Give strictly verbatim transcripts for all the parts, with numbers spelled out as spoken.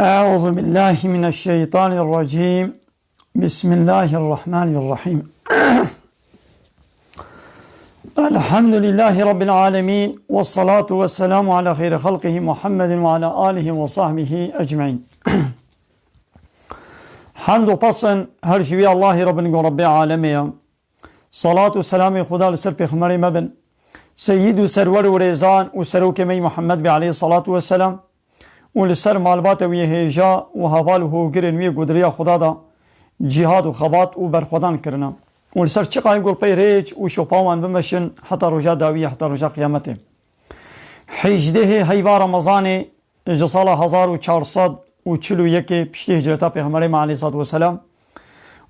أعوذ بالله من الشيطان الرجيم. بسم الله الرحمن الرحيم. الحمد لله رب العالمين، والصلاة والسلام على خير خلقه محمد وعلى آله وصحبه أجمعين. Hemd û pesn her ji wî Allahî Rabbin ku Rabbê alemê ye. Salat û selamê Xuda li ser pêxemberê me bin. Seyyid û serwer û rêzan û serokê me yî Muhammed bê aleyhî salatu vesselam û li ser malbata wî yê hêja û heval û hogirên wî yê ku di riya Xuda de cîhad û xebat û berxwedan kirine û li ser çiqayî ku li pey rêç û şopa wan bimeşin heta roja dawiyê, heta roja qiyametê. Hêjdehê heyva Remezanê ji sala hezar û çar sed û çil û yekê piştî hicreta Pêxemberê me aleyhî salatu vesselam,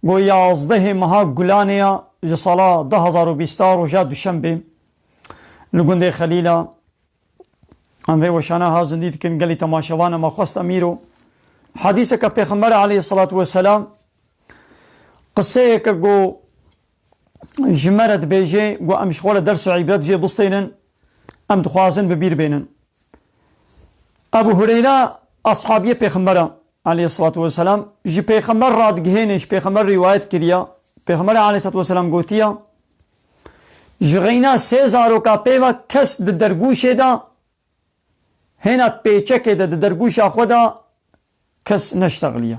ku yazdehê meha Gulanê ya ji sala du hezar û bîst a roja Duşembê li gundê Xelîla. Em vê weşana ha zindî dikin gelî temaşevana me xwest emîro. Hadîseke Pêxemberê aleyhî salatu vesselam qiseyeke ku ji me re dibêje, ku em ji xwe re ders û îbret jê bistênin, em dixwazin bi bîr bênin. Ebu Hureyra, ashabiyê Pêxembera aleyhissalatu vesselam, ji Pêxember radigihêne, ji Pêxember rîwayet kiriya. Pêxember aleyhissalatu vesselam gotiya, ji xeyna sê zaroka pê ve kes di dergûşê de, hêna pêçekê de di dergûşa xwe de kes neştexiliye.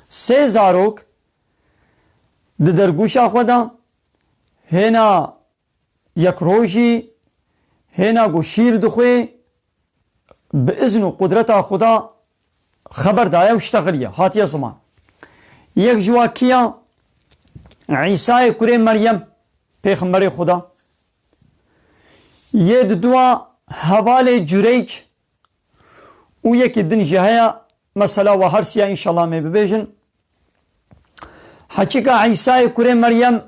Sê zarok di dergûşa xwe de hêna yek rojî hêna ku şîr dixwê, bi izn û qudreta Xuda xeber daye û ştexiliye, hatiye ziman. Yek ji wa kiya? Îsayê kurê Meryem, pêxemberê Xuda. Yê di dua hevalê Cureyc û yekî din jî heye, mesela we her siya înşallah me bibêjin. Heçîka Îsayê kurê Meryem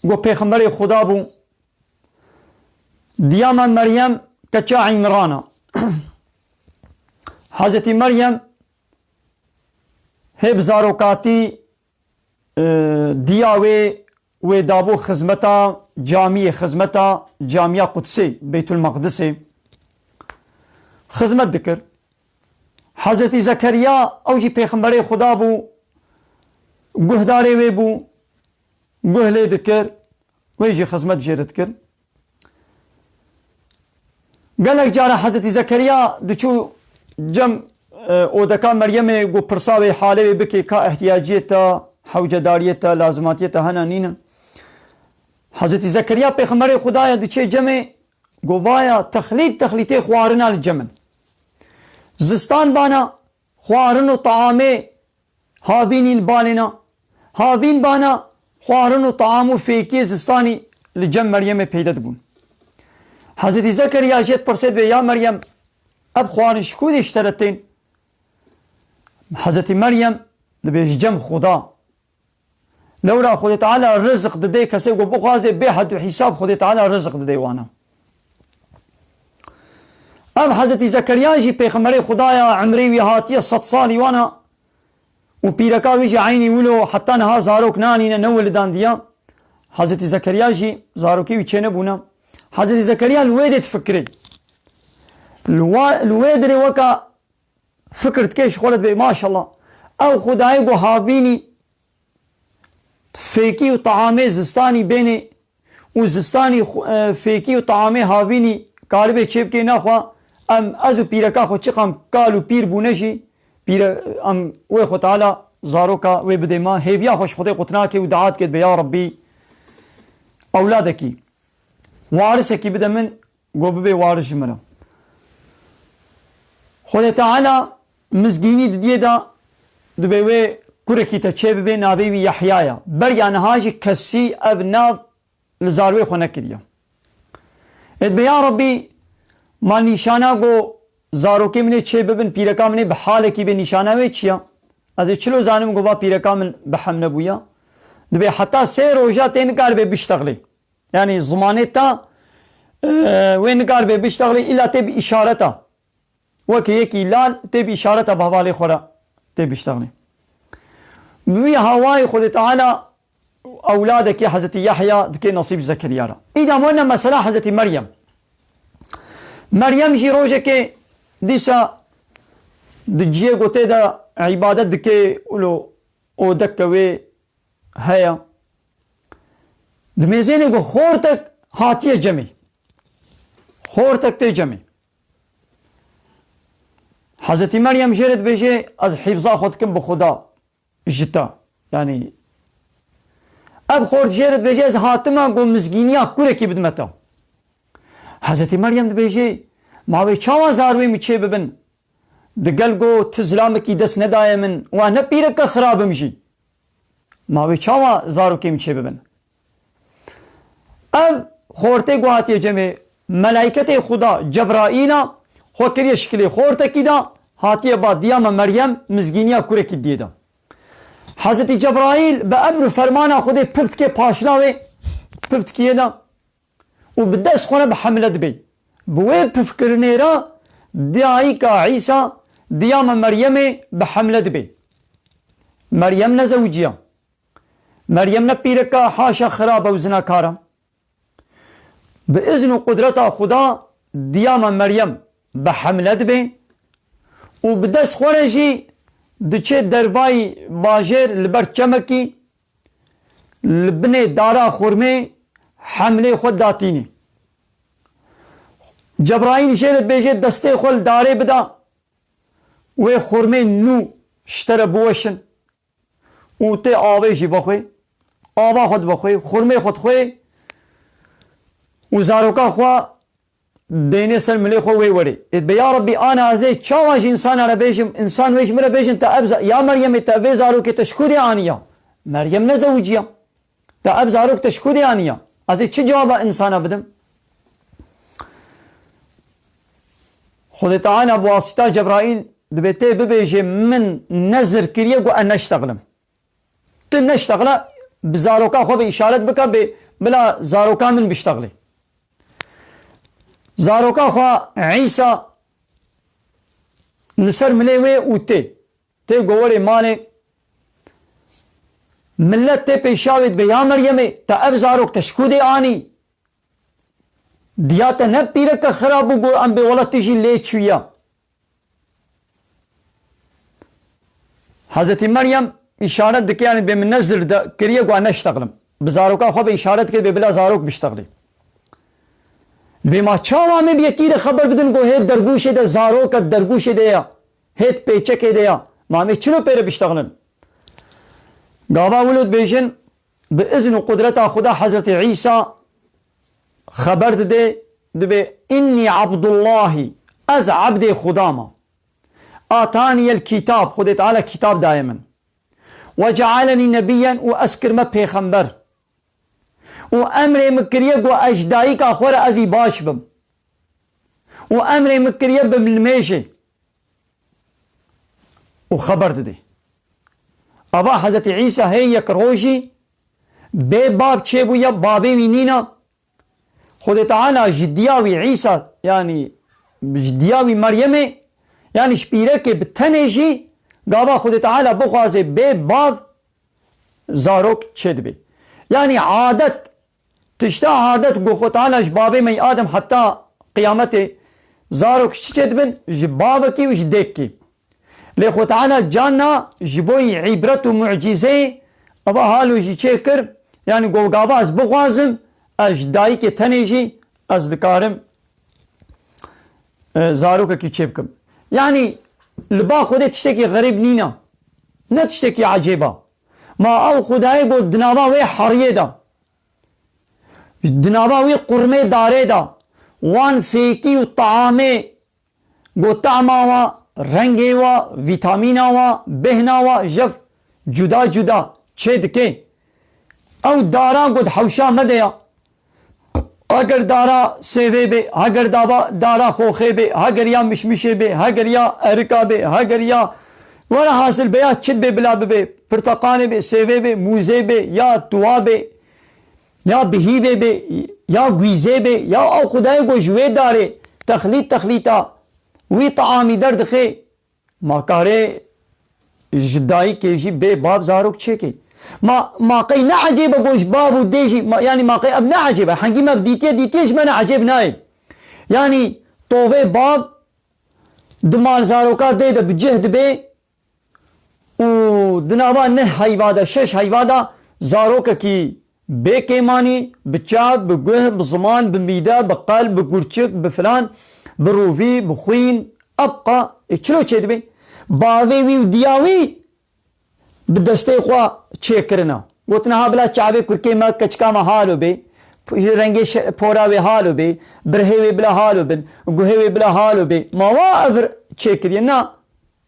ku pêxemberê Xuda bû, diya me Meryem keça Îmrana. Hezretî Meryem hê bi zarokatî, e, diya wê, wê dabû xizmeta camiyê, xizmeta camiya Qudsê, Beytul Maqdisê xizmet dikir. Hezretî Zekeriya, ew jî pêxemberê Xuda bû, guhdarê wê bû, guh lê dikir, wê jî xizmet jê re dikir. Gelek cara Hezretî Zekeriya diçû cem, e, odeka Meryemê, ku pirsa wê, halê wê bike, ka ihtiyaciyê te, hewcedariyê te, lazimatiyê te hene nînin. Hezretî Zekeriya pêxemberê Xuda ye, diçê cemê, ku vaya texlît texlîtê xwarina li cem in. Zistan bana xwarin û taamê havînî li balê na. Havîn bana xwarin û taam û fêkiyê zistanî li cem Meryemê peyde dibûn. Hezretî Zekeriya jê dipirsê, dibê, ya Meryem, ev xwarin ji ku dê ji te re tên? Hezretî Meryem dibê, ji cem Xuda. Lewra Xwedê Teala rizik didê kesê ku bixwaze, bê hed û hîsab Xwedê Teala rizik didê wana. Ev Hezretî Zekeriya jî pêxemberê Xuda ya, emrê wî hatiye sed salî wana û pîreka wî jî eynî wilo heta niha zarok nanîne, newilidandiya. Hezretî Zekeriya jî zarokê wî çênebûne. Hezretî Zekeriya li wê dê difikirê. Li wa-, li wê dirê weka fikir dikê ji xwe re dibê, maşallah. Ew Xwedayê ku havînî fêkî û taamê zistanî bênê û zistanî xwe, e, fêkî û taamê havînî karibê çêbikê naxwe, em, ez û pîreka xwe çiqam kal û pîr bûne jî, pîre-, em wê Xwe Teala zaroka wê bidê me, hêviya xwe ji Xwedê qut nake û dua dike, dibê, ya Rebbî, ewladekî, warisekî bide min, ku bibe waris ji min re. Xwedê Teala mizgînî didiyê de, dibê wê kurekî te çê bibe, navê wî Yehya ye. Beriya niha jî kesî ev nav li zarwê xwe nekiriye. Ê dibê, ya Rebbî, ma nîşana ku zarokê min ê çê bibin, pîreka min ê bi halekî bê, nîşana wê çi ye? Ez ê çilo zanim ku va pîreka min bi hem nebûye? Dibê heta sê roja tê nikaribe biştexilê. Yanî zimanê te, e, wê nikaribe biştexilê, îla tê bi îşareta. Weke yekî lal tê bi îşareta bi hevalê xwe re tê biştexilê. Bi wî hawayê Xwedê Teala ewladekî Hezretî Yehya dike nesîb Zekeriya re. Îda wene mesela Hezretî Meryem. Meryem jî rojekê dîsa di ciyê ku tê de îbadet dike, wilo odeke wê heye. Di mêzênê ku xortek hatiye cemê. Xortek tê cemê. Hezretî Meryem jê re dibêje, ez hîfza xwe dikim bi Xuda ji te. Yanî, ev xort jê re dibêje, ez hatime ku mizgîniya kurekî bidime te. Hezretî Meryem dibêje, ma wê çawa zarwê min çê bibin? Digel ku tu zilamekî dest nedaye min, wa ne pîreke xirab im jî. Ma wê çawa zarokê min çê bibin? Ev xortê ku hatiye cemê, melayketê Xuda Cebraîla xwe kiriye şikilê xortekî de, hatiye ba diya me Meryem, mizgîniya kurekî diyê de. Hezretî Cebraîl bi emr û fermana Xwedê piv dike paşna wê, piv dikiyê de û bi dest xwe re bi hemle dibe. Bi wê pivkirinê re dayika Îsa, diya me Meryemê bi hemle dibe. Meryem nezewiciya. Meryem ne pîreka haşa xirab e û zinakar e. Bi izn û qudreta Xuda diya me Meryem bi hemle dibe û bi dest xwe re jî diçe dervayî bajêr li ber çemekî, li binê dara xurmê hemlê xwe datînî. Cebraîl jê re dibêje, destê xwe li darê bida, wê xurmê nû ji te re biweşin û tê avê jî vexwe, ava xwe dibexwe, xurmê xwe dixwe û zaroka xwe dêne ser milê xwe wê werê. Ê dibe, ya Rebbî, ana ez ê çawa ji însana re bêjim, însan wê ji min re bêjin, te ev za-, ya Meryemê, te vê zarokê te ji ku dê aniya? Meryem nezewiciya. Te ev zarok te ji ku dê aniya? Ez ê çi cewaba însana bidim? Xwedê Teala bi wasîta Cebraîl dibe tê bibêje, min nezir kiriye ku ez neştexilim. Tu neştexile, bi zaroka xwe bi îşaret bike, bê bila zaroka min biştexilê. Zaroka xwe Îsa li ser milê wê û tê. Tê ku werê malê, millet tê pêşa wê dibe, ya Meryemê, te ev zarok te ji ku dê anî? Diya te ne pîreke xirab bû, got, em bê wela tu jî lê çûya. Hezretî Meryem îşaret dike, yanî bê min nezir de kiriye ku ez neştexilim. Bi zaroka xwe bê îşaret dike, bê bila zarok biştexilî. Bê ma çawa me bi yekî de xeber bidin ku hêt dergûşê de zarok e, dergûşê de ya, hêt pêçekê de ya. Ma me çilo pê re biştexilin? Gava wilo dibêjin, bi izn û qudreta Xuda Hezretî Îsa xeber dide, dibe, "Înnî Abdullahî, ez ebdê Xuda me. Ataniyel kitab, Xwedê Teala kitab daye min. We cealenî nebiyyen û ez kirme pêxember. Û emrê min kiriye ku ez ji dayika xwe re ez ê baş bim. Û emrê min kiriye bim limêjê." Û xeber dide. Ava Hezretî Îsa hê yek rojî bê bav çêbûye, bavê wî nîna. Xwedê Teala ji diya wî Îsa, yanî ji diya wî Meryemê, yanî ji pîrekê bi tenê jî gava Xwedê Teala bixwaze bê bav zarok çêdibe. Yanî adet, tişta adet ku Xwedê Teala ji babê me yî Adem heta qiyametê zarok çi çêdibin? Ji bavekî û ji dêkî. Lê Xwedê Teala carna ji bo yî îbret û mucîzeyê, eva halo jî çêkir, yanî got, gava ez bixwazim, ez ji dayikê tenê jî ez dikarim, e, zarokekî çêbikim. Yanî li ba Xwedê tiştekî xerîb nîne. Ne tiştekî ecêb e. Ma ew Xwedayê got di nava wê heriyê de, di nava wê qurmê darê de, wan fêkî û teamê, ku tehma wa, rengê wa, vîtamîna wa, bêhna wa, jev cuda cuda çê dike. Ew dara ku di hewşa me de ya, heger dara sêvê bê, heger dava dara xoxê bê, heger ya mişmişê bê, heger ya erika bê, heger ya, were hasil bê, ya çit bê bila bibe, pirteqanê bê, sêvê bê, mûzê bê, ya tuwa bê, ya bihîvê bê, ya gwîzê bê, ya ew Xwedayê ku ji wê darê texlît texlîta wî teamî derdixe, ma karê ji dayikê jî bê bav zarok çêke? Ma, ma qey ne ecêb e ku ji bav û dê jî, ma, yanî ma qey ev ne ecêb e? Hengî me ev dîtiye, dîtiye ji me ne ecêb nayê. Yanî tovê bav Di mal zaroka dê de bi cih dibe û di nava neh heyva de, şeş heyva de zarokekî bê kêmanî, bi çav, bi guh, bi ziman, bi mîde, bi qelb, bi gurçik, bi filan, bi rûvî, bi xwîn, ebqa, ê çilo çêdibe? Bavê wî û diya wî bi destê xwe çêkirina. Gotina ha bila çavê kurkê me, keçika me halo bê, ji rengê şe-, pora wê halo bê, birhê wê bila halo bin, guhê wê bila halo bê. Ma wa ev çêkiriye? Na.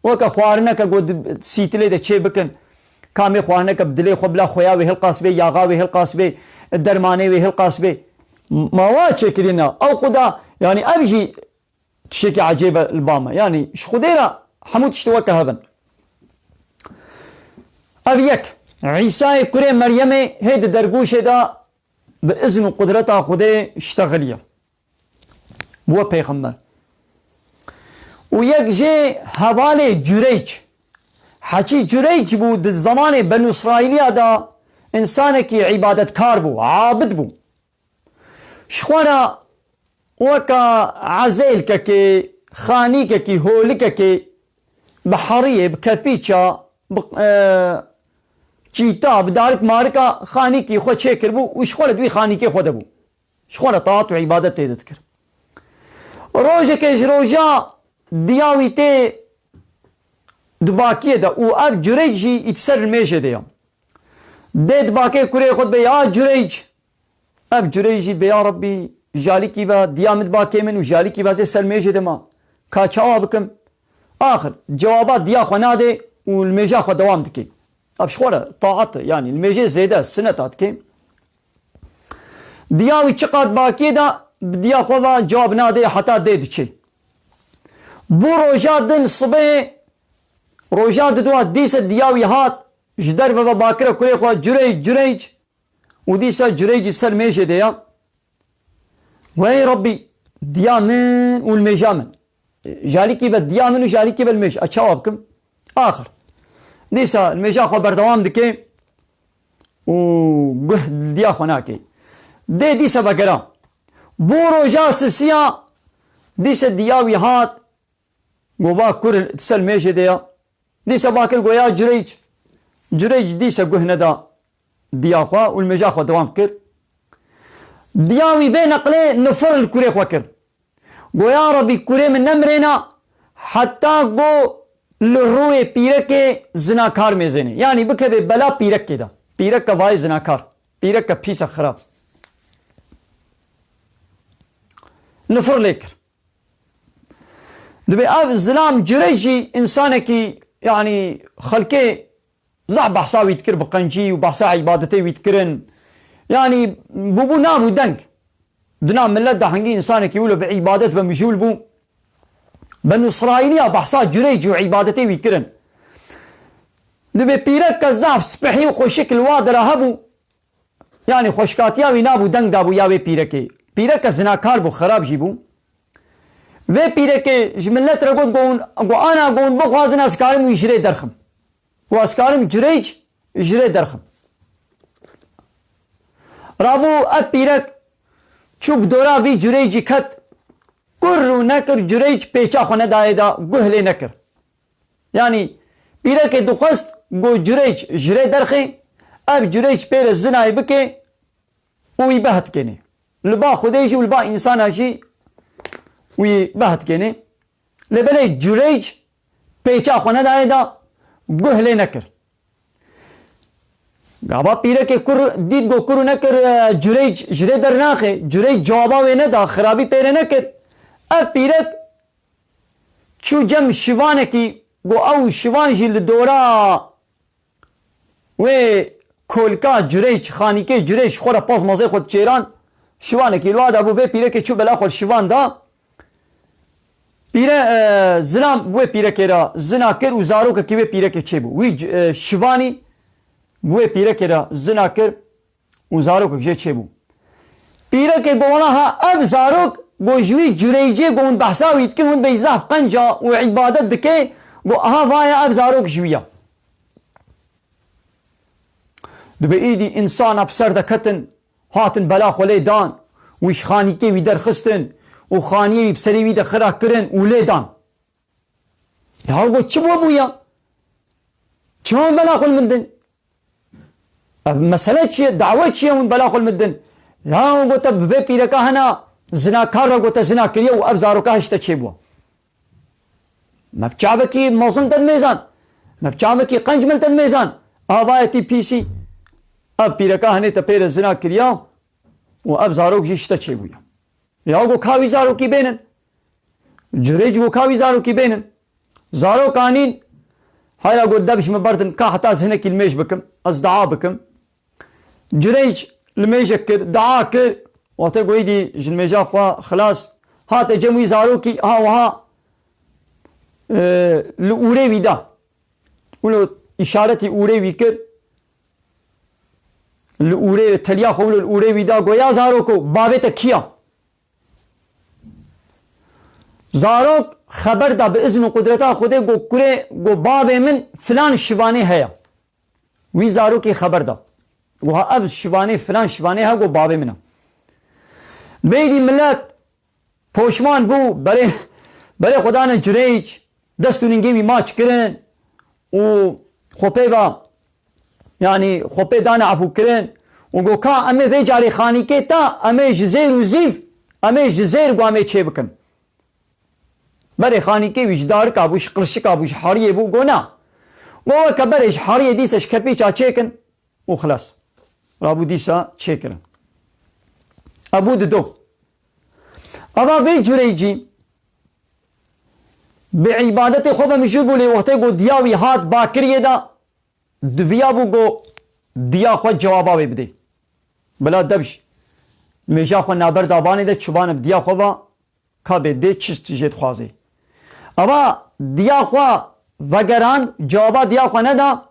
Weke xwarineke got di sîtilê de çê bikin. Kamê xwarineke bi dilê xwe bila xweya wê hilqas bê, yaxa wê hilqas bê, dermanê wê hilqas bê. Ma wa çêkiriye? Na. Ew xuda, yani ev jî tiştekî ecêb e li ba me. Yanî ji Xwedê re hemû tiştê weke hev in. Ev yek. Îsayê kurê Meryemê hê di dergûşê de bi izn û qudreta Xwedê ştexiliye. Bûye pêxember. Û yek jê hevalê Cureyc. Heçî Cureyc bû, di zemanê Benû Îsraîliya de însanekî îbadetkar bû, abid bû. Ji xwe re weke ezêlkekê, xanîkekî, holikekê bi heriyê, bi kepîça, bi, e, çîta, bi darik marika xanîkî xwe çêkiribû û ji xwe re di wî xanîkê xwe de bû. Ji xwe re taat û îbadet tê de dikir. Rojekê ji roja diya wî tê di bakiyê de û ev Cureyc jî î di ser limêjê de ya. Dê di bakê kurê xwe de bê, ya Cureyc. Ev Cureyc jî bê, ya Rebbî, ji alîkî ve diya min di bakê min û ji alîkî ve zê ser limêjê de ma. Ka çawa bikim? Axir cewaba diya xwe nade û limêja xwe dewam dike. Ev ji xwe re taat e, yanî limêjê zêde sineta dike. Diya wî çiqat bakiyê de, bi diya xwe ve cewab nade heta dê diçe. Bû roja din sibê, roja didwa dîse diya wî hat, ji derve ve bakire kurê xwe, Cureyc, Cureyc. Û dîsa Cureyc jî ser mêjê de ya. Wey Rebbî, diya min û limêja min. Ji alîkî ve diya min û ji alîkî ve limêj. A çawa bikim? Axir. Dîsa limêja xwe berdewam dike û guh diya xwe nake. Dê dîsa vegera. Bû roja sisiya dîsa diya wî hat. Go va kur, ser mêjê de ya. Dîsa va kir, go ya Cureyc. Cureyc dîsa guh neda diya xwe û limêja xwe dewam kir. Diya wî vê neqlê nifir li kurê xwe kir. Go ya Rebî, kurê min nemirêna heta go li rûyê pîrekê zinakar mêzêne. Yanî bikeve bela pîrekê de. Pîreke vayê zinakar. Pîreke pîse xirab. Nifir lê kir. Dibê ev zilam Cureyc jî însanekî, yanî xelkê zaf behsa wî dikir bi qencî û behsa îbadetê wî dikirin. Yanî bûbû nav û deng. Di nav milet de hingî însanekî wilo bi îbadet ve mijûl bû. Benû Îsraîliya behsa Cureyc û îbadetê wî kirin. Dibê pîreke zaf spehî û xweşik li wa dera hebû. Yanî xweşkatiya wî nabû deng dabû ya wê pîrekê. Pîreke zinakar bû, xerab jî bû. Vê pîrekê ji milet re got, got, ana got, bixwazin ez karim wî ji rê derxim. Got, ez karim Cureyc ji rê derxim. Rabû ev pîrek çû bi dora vî Cureycî ket, kur û nekir Cureyc pêça xwe nedayê da, guh lê nekir. Yanî pîrekê dixwest got Cureyc ji rê derxê, ev Cureyc pê re zinayê bike û wî behtkêne. Li ba Xwedê jî û li ba însana jî wî behtkêne. Lê belê Cureyc pêça xwe nedayê da, guh lê nekir. Gava pîrekê kur dît got kur û nekir, e, Cureyc ji rê dernaxe, Cureyc cewaba wê neda, xirabî pê re nekir. Ev pîrek çû cem şivanekî, got ew şivan jî li dora wê kolka Cureyc, xanîkê Cureyc xwe re pez mezê xwe diçêran, şivanekî li wa da bû, vê pîrekê çû bela xwe li şivan da. Pîre, e, zilam bi wê pîrekê re zina kir û zarokekî wê pîrekê çêbû. Wî c-, e, şivanî bi wê pîrekê re zina kir û zarokek jê çêbû. Pîrekê got, wela ha ev zarok, got, ji wî Cureycê, got, hûn behsa wî dikin, hûn bêjî zaf qenc a û îbadet dike, got, aha, vaye ev zarok ji wî ya. Dibê îdî însana bi ser de ketin, hatin bela xwe lê dan, wî ji xanîkê wî derxistin û xaniyê wî bi serê wî de xira kirin û lê dan. Ya got, çi bo bûya? Çima hûn bela xwe li min din? Ev mesele çi ye? Dawe çi ye hûn bela xwe li min din? Ya gote, bi vê pîreka hena zinakar re gote zina kiriye û ev zaroka hişte çêbû. Me bi çavekî mezin te dimêzan. Me bi çavekî qenc min te dimêzan. Avayetî pîsî. Ev pîreka henê te pê re zina kiriya û ev zarok jî ji te çêbûye. Ya go ka wî zarokî bênin. Cureyc go ka wî zarokî bênin. Zarok anîn. Haya got, debş min berdin, ka heta ez hinekî limêj bikim. Ez dua bikim. Cureyc limêjek kir, dua kir. Wextê go êdî ji limêja xwe xilas, hate cem wî zarokî, ha wiha, e, li ûrê wî da. Wilo îşaretî ûrê wî kir. Li ûrê, teliya xwe wilo li ûrê wî da, go, ya zaroko, bavê te kî ya? Zarok xeber da bi izn û qudreta Xwedê, go, kurê, go, bavê min filan şivanê heye. Wî zarokê xeber da. Wiha ev şivanê, filan şivanê he, go, bavê min e. Bêdî milet poşman bû, berê, berê xwe dane Cureyc, dest û ningê wî maç kirin û xwe pê ve, yanî xwe pê dane efû kirin û go, ka em ê vê carê xanîkê ta, em ê ji zêr û zîv, em ê ji zêr go em ê çê bikin. Berê xanîkê wî ji darika bû, ji qirşika bû, ji heriyê bû, go, na. Go, weke berê ji heriyê dîse ji kepîça çêkin û xilas. Rabû dîsa çêkirin. Ebû dido. Ava vê Cureycî bi îbadetê xwe ve mijûl bû, lê wextê go diya wî hat bakiriyê de, diviya bû go diya xwe cewaba wê bidê. Bila debş mêja xwe naber dabanê de çûbane bi diya xwe ve, ka bê dê çi jê dixwazê. Ava diya xwe vegeran, cewaba diya xwe neda,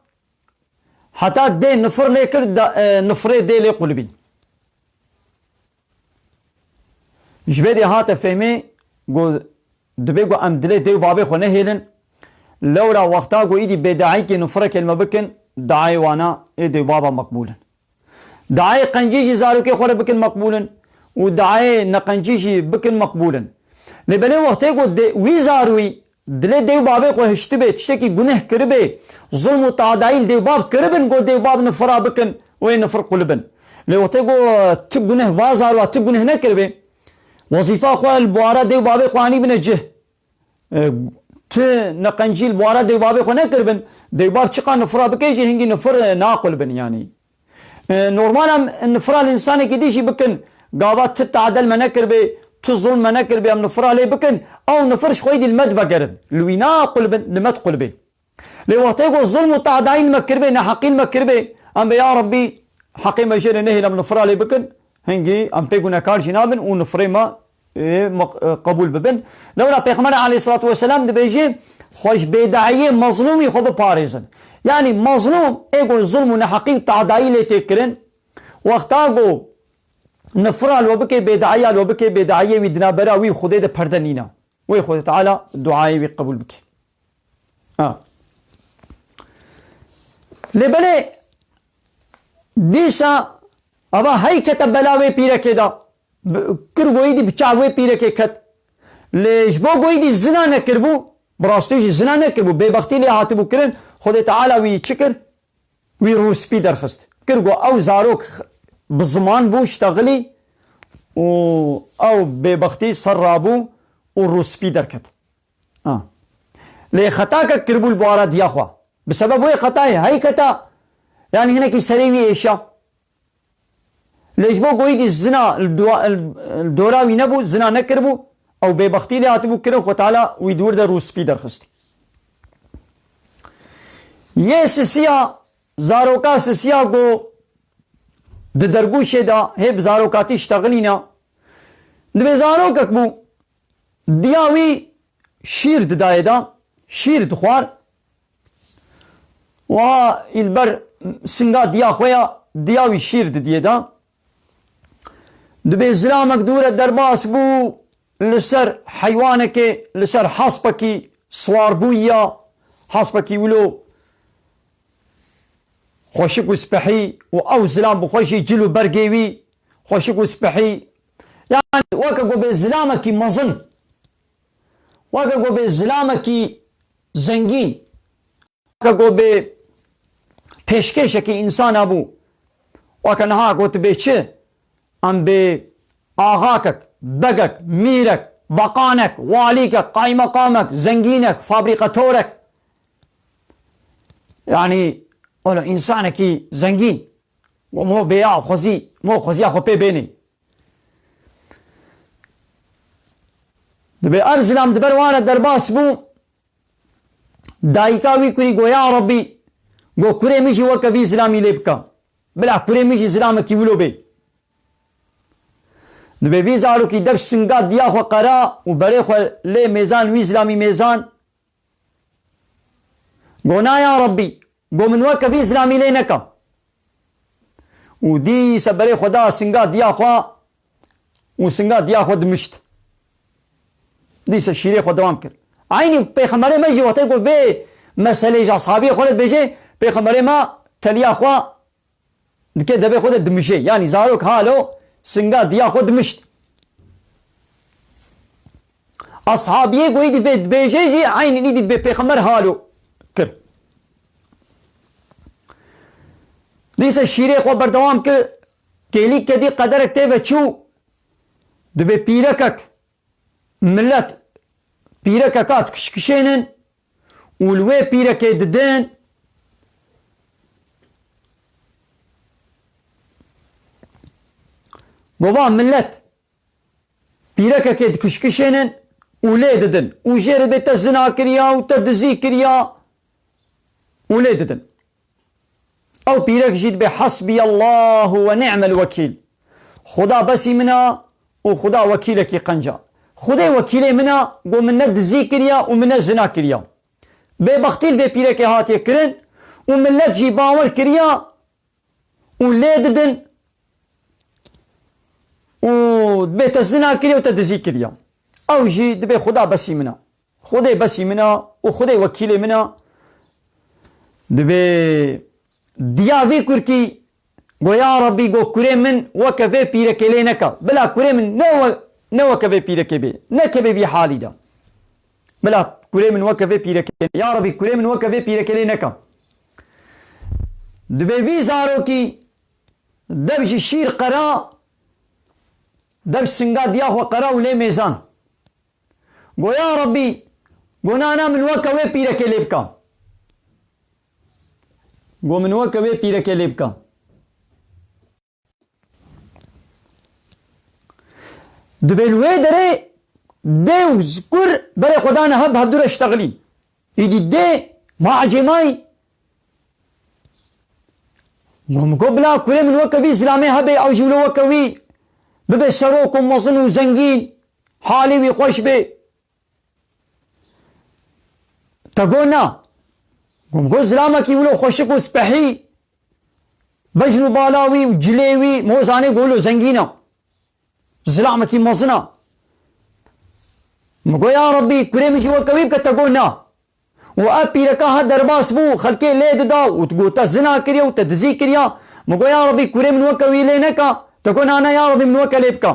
heta dê nifir lê kir, da, e, nifirê dê lê qulibîn. Ji vê dê hate fehmê, go, dibê go em dilê dê û babê xwe nehêlin. Lewra wexta go îdî bêdaîkê nifirek hêlme bikin, daê wana ê dê û baba meqbûl in. Daê qencî jî zarokê xwe re bikin meqbûl in û daê neqencî jî bikin meqbûl in. Lê belê wextê go dê, wî zarûyî dilê dê û babê xwe hiştibê, tiştekî guneh kiribê, zulm û tadayî li dê û bab kiribin, go dê û bab nifira bikin, wê nifir qulibin. Lê wextê go ti guneh va zarwa, ti guneh nekiribê, wezîfa xwe li buara dê û babê xwe anîbine cih. E, ti neqencî li buara dê û babê xwe nekiribin, dê û bab çiqa nifira bike jî hingî nifir, e, naqulibin yanî. E, normal em nifira li însanekî dî jî bikin. Gava ti tadel me nekiribê, ti zulm me nekiribê, em nifira lê bikin. Ew nifir ji xwe yî dî li me divegerin. Li wî naqulibin, li me diqulibê. Lê wextê ku zulm û tadayî li me kiribê, neheqî li me kiribê, em bê ya Rebbî, heqê me jê re nehêl, em nifira lê bikin. Hingî em pê gunekar jî nabin û nifirê me ê, maq-, e, qebûl bibin. Lewra Pêxember aleyhissalatu vesselam dibêje, xwe ji bêdayiyê mezlûmî xwe biparêzin. Yanî mezlûm ê ku zulm û neheqî û tadayî lê tê kirin, wexta ku nifira li we bike, bêdayiya li we bike, bêdayiyê wî di navbera wî û Xwedê de perde nîne. Wê Xwedê Teala duayê wî qebûl bike. Ha. Lê belê dîsa ava hey kete bela wê pîrekê de. Bi-, kir goyî dî bi çav wê pîrekê ket. Lê ji bo goyî dî zina nekiribû, bi rastî jî zina nekiribû, bêbextî lê hatibû kirin, Xwedê Teala wî çi kir? Wî rûspî derxist. Kir go ew zarok x-, bi ziman bû, ştexilî û ew bêbextî ser rabû û rûspî derket. Ha. Lê xetakek kiribû li buara diya xwe. Bi sebeb wê xetayê hey keta, yanî hinekî serê wî êşa. Lê ji bo goyî dî zina li dua-, li dora wî nebû, zina nekiribû, ew bêbextî lê hatibû kirin, Xwe Teala wî di wir de rûspî derxist. Yê sisiya, zaroka sisiya ku di dergûşê de hê bi zarokatî ştexilîna, dibê zarokek bû, diya wî şîr didayê de, şîr dixwar, Wa î li ber singa diya xwe ya, diya wî şîr didiyê de. Dibê zilamek dû re derbas bû, li ser heywanekê, li ser hespekî siwar bû ya, hespekî wilo xweşik û spehî û ew zilam bi xwe jî cil û bergê wî xweşik û spehî. Yani weke ku bê zilamekî mezin, weke ku bê zilamekî zengîn. Weke ku bê pêşkêşekî însana bû. Weke niha ku tu bê çi? Em bê axakek, begek, mîrek, beqanek, walîkek, qaymeqamek, zengînek, fabrîqatorek. Yanî, wela însanekî zengîn. Û mo bêya xwezî, mo xweziya xwe pê bênê. Dibê ev zilam di ber wan re derbas bû. Dayika wî kurî go, ya Rebbî, go kurê min jî weke vî zilamî lê bike. Bila kurê min jî zilamekî wilo bê. Dibê vî zarokî dev singa diya xwe qera û berê xwe lê mêzan, wî zilamî mêzan. Go, na ya Rebbî, go min weke vî zilamî lê neke. Û dîse berê xwe da singa diya xwe û singa diya xwe dimişt. Dîse şîrê xwe dewam kir. Eynî pêxemberê me jî wextê ku vê meselê ji ashabiyê xwe re dibêje, pêxemberê me teliya xwe dike debê xwe de dimije. Yanî zarok halo singa diya xwe dimişt. Ashabiyê ku êdî vê dibêje jî eynî êdî dibê pêxember halo kir. Dîse şîrê xwe berdewam kir, kêlî kedî qederek tê ve çû, dibê pîrekek, milet pîrekeka dikişkişênin û li wê pîrekê didin. Goba milet pîrekekê dikişkişênin û lê didin. Û jê re bê te zina kiriya û te dizî kiriya û lê didin. Ew pîrek jî dibê, "Hasbiyallahu ve ni'mel wekîl." Xuda besî min a û Xuda wekîlekî qenc a. Xwedê wekîlê min a, go min ne dizî kiriya û min ne zina kiriya. Bêbextî li vê pîrekê hatiye kirin û milet jî bawer kiriya û lê didin û dibê te zina kiriya û te dizî kiriya. Ew jî dibê Xuda besî min a. Xwedê besî min a û Xwedê wekîlê min a. Dibê diya vî kurkî go, ya Rebbî, go kurê min weke vê pîrekê lê neke. Bila kurê min ne we-, ne weke vê pîrekê bê. Nekeve vî halî de. Bila kurê min weke vê pîrekê. Ya Rebbî, kurê min weke vê pîrekê lê neke. Dibê vî zarokî dev ji şîr qera, dev singa diya xwe qera û lê mêzan. Go, ya Rebbî, go nana min weke wê pîrekê lê bike. Go min weke wê pîrekê lê bike. Dibê li wê derê dê û kur berê xwe dane hev, hevdu re ştexilîn. Îdî dê ma ecêmayî. Go min got, bila kurê min weke vî zilamê hebe, ew jî wilo weke wî bibe serok û mezin û zengîn, halê wî xweş bê. Te got na. Go min got, zilamekî wilo xweşik û spehî, bejn û bala wî û cilê wî, mozanê go wilo zengîn a. Zilamekî mezin a. Min got, ya Rebbî, kurê min jî weke wî bike, te got na. Û ev pîreka ha derbas bû, xelkê lê dida û digot, te zina kiriye û te dizî kiriya. Min got, ya Rebbî, kurê min weke wî lê neka. Te got, na, na, ya Rebbî, min weke lê bike.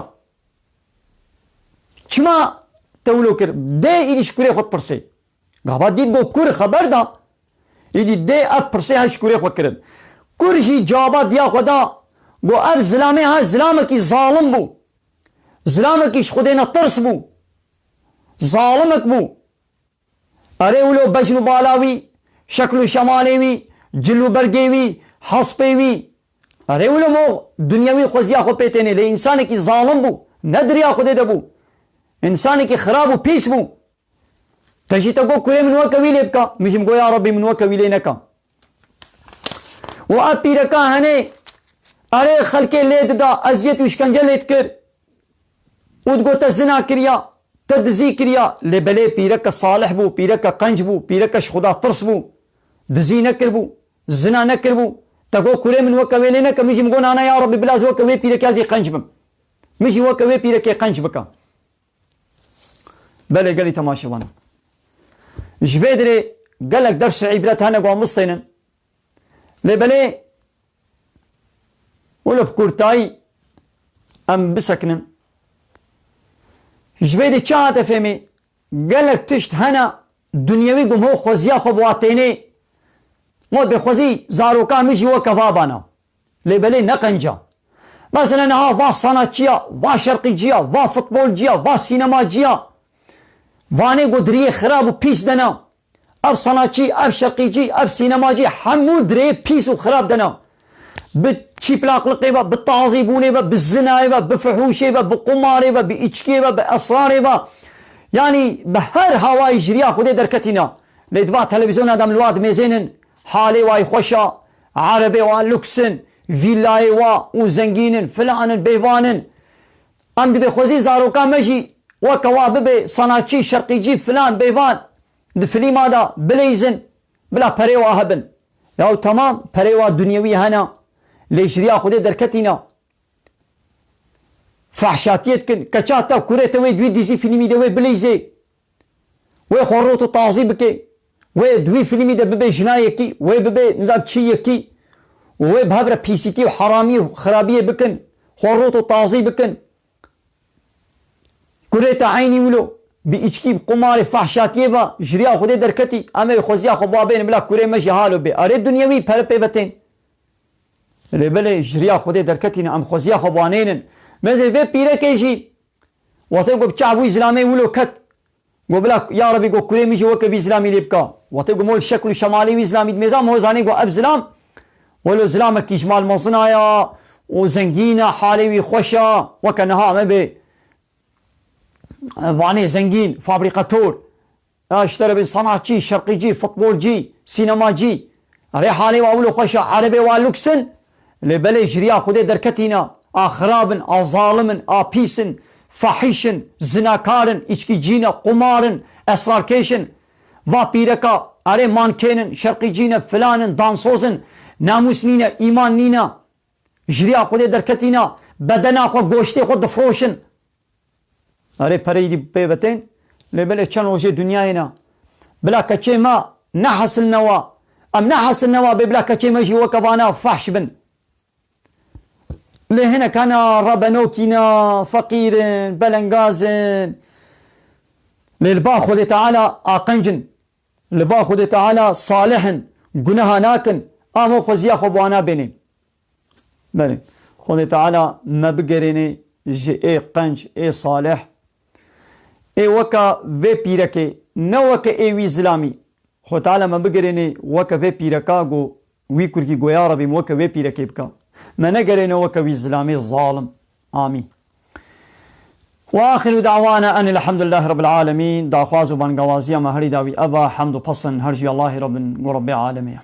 Çima te wilo kir? Dê îdî ji kurê xwe dipirsê. Gava dît got kur xeber da. Îdî dê ev pirsê her ji kurê xwe kirin. Kur jî caba diya xwe da. Got ev zilamê ha zilamekî zalim bû. Zilamekî ji Xwedê netirs bû. Zalimek bû. Erê wilo bejn û bala wî, şekl û şemalê wî, cil û bergê wî, hespê wî. Erê wilo mo dinyewî xweziya xwe pê tênê, lê însanekî zalim bû, ne di riya Xwedê de bû. Însanekî xirab û pîs bû. Te jî te got kurê min weke wî lê bika. Min jî min got ya Rebbî min weke wî lê neka. Û ev pîreka henê erê xelkê lê dida, eziyet û îşkence lê dikir. Û digot te zina kiriya, te dizî kiriya. Lê belê pîreke salih bû, pîreke qenc bû, pîreke ji Xuda tirs bû. Dizî nekiribû, zina nekiribû. Te got kurê min weke wê lê neke, min jî min got nana ya Rebbî bila ez weke wê pîrekê ez jî qenc bim. Min jî weke wê pîrekê qenc bike. Belê gelî temaşevan. Ji vê dirê gelek ders û îbret hene ku em bistênin. Lê belê wilo bi kurtayî em bisekinin. Ji vê de çi hate fêmê? Gelek tişt hene Dinyewî gum ho xweziya xwe bi wa tênê. Mo dê xwezî zaroka min jî weke va bana. Lê belê ne qenca. Mesela niha va sanatçiya, va şerqîciya, va futbolciya, va sînemacîya. Vanê ku diriyê xirab û pîs dena. Ev sanatçî, ev şerqîcî, ev sînemacî hemû dirê pîs û xirab dena. Bi çîplaqliqê ve, bi tazîbûnê ve, bi zinayê ve, bi fihûşê ve, bi qumarê ve, bi îçkiyê ve, bi esrarê ve. Yanî bi her hawayî ji riya Xwedê derketîne. Lê di va televîzyona de em li wa dimêzênin, halê wa yî xweş a, erebê wa lûks in, vîlayê wa û zengîn in, filan in, bêvan in. Em dibê xwezî zaroka me jî weke wa bibe sanatçî, şerqîcî, filan, bêvan. Di filîma de bileyzin, bila perê wa hebin. Yaw temam, perê wa dinyewî hene. Lê ji riya Xwedê derketîne. Fehşatiyê dikin. Keça te, kurê te wê di wî dîzî fîlmî de wê bileyzê. Wê xwe rot û tazî bike. Wê di wî fîlmî de bibe jinayekî. Wê bibe nizam çi yekî. Wê bi hev re pîsîtî û heramî û xirabiyê bikin. Xwe rot û tazî bikin. Kurê te eynî wilo bi îçkî, bi qumarê, fehşatiyê ve ji riya Xwedê derketî, em ê xweziya xwe ba bênin bila kurê me jî halo bê. Erê dinyewî pere pê ve tên. Lê belê ji riya Xwedê derketîne, em xweziya xwe ba nênin. Mezê vê pîrekê jî wextê ku bi çav wî zilamê wilo ket. Go bila, ya Rebî, go kurê min jî weke vî zilamî lê bika. Wextê go mol şekl û şemalê wî zilamî dimêza, mol zanê go ev zilam, welo zilamekî ji mal mezin a ya û zengîn e, halê wî xweş e, weke niha me bê, e, vanê zengîn, fabrîkator, ya ji te re bê sanatçî, şerqîcî, futbolcî, sînemacî. Erê halê wa wilo xweş e, erebê wa lûks in. Lê belê ji riya Xwedê derketîne, a xirab in, a zalim in, a pîs in, fahîş in, zinakar in, îçkîcî ne, qumar in, esrarkêş in. Va pîreka, erê mankên in, şerqîcî ne, filan in, dansoz in, namûs nîne, îman nîne. Ji riya Xwedê derketîne, bedena xwe, goştê xwe difroşin. Erê pereyî dî pê ve tên, lê belê çend rojê dinyayê ne. Bila keçê me nehesilne wa. Em nehesilne wa bê bila keçê me jî weke vana fehş bin. Lê hinek hene rebenokî ne, feqîr in, belengaz in. Lê li ba Xwedê Teala aqenc in. Li ba Xwedê Teala salih in, guneha nakin, ama xweziya xwe bi wana bênê. Belê. Xwedê Teala me bigerênê ji ê qenc, ê salih, ê weka vê pîrekê, ne weke ê wî zilamî. Xwedê Teala me bigerênê weke vê pîreka ku wî kurkî go ya Rebî min weke vê pîrekê bika. Me negerêne weke wî zilamê zalim. Amîn. Ve axiru da'wana enil hamdulillahi rabbil alemin. Daxwaz û bangawaziya me herî dawî eba, hemd û pesin her jî Allahê Rabbin û Rabbê alemê ye.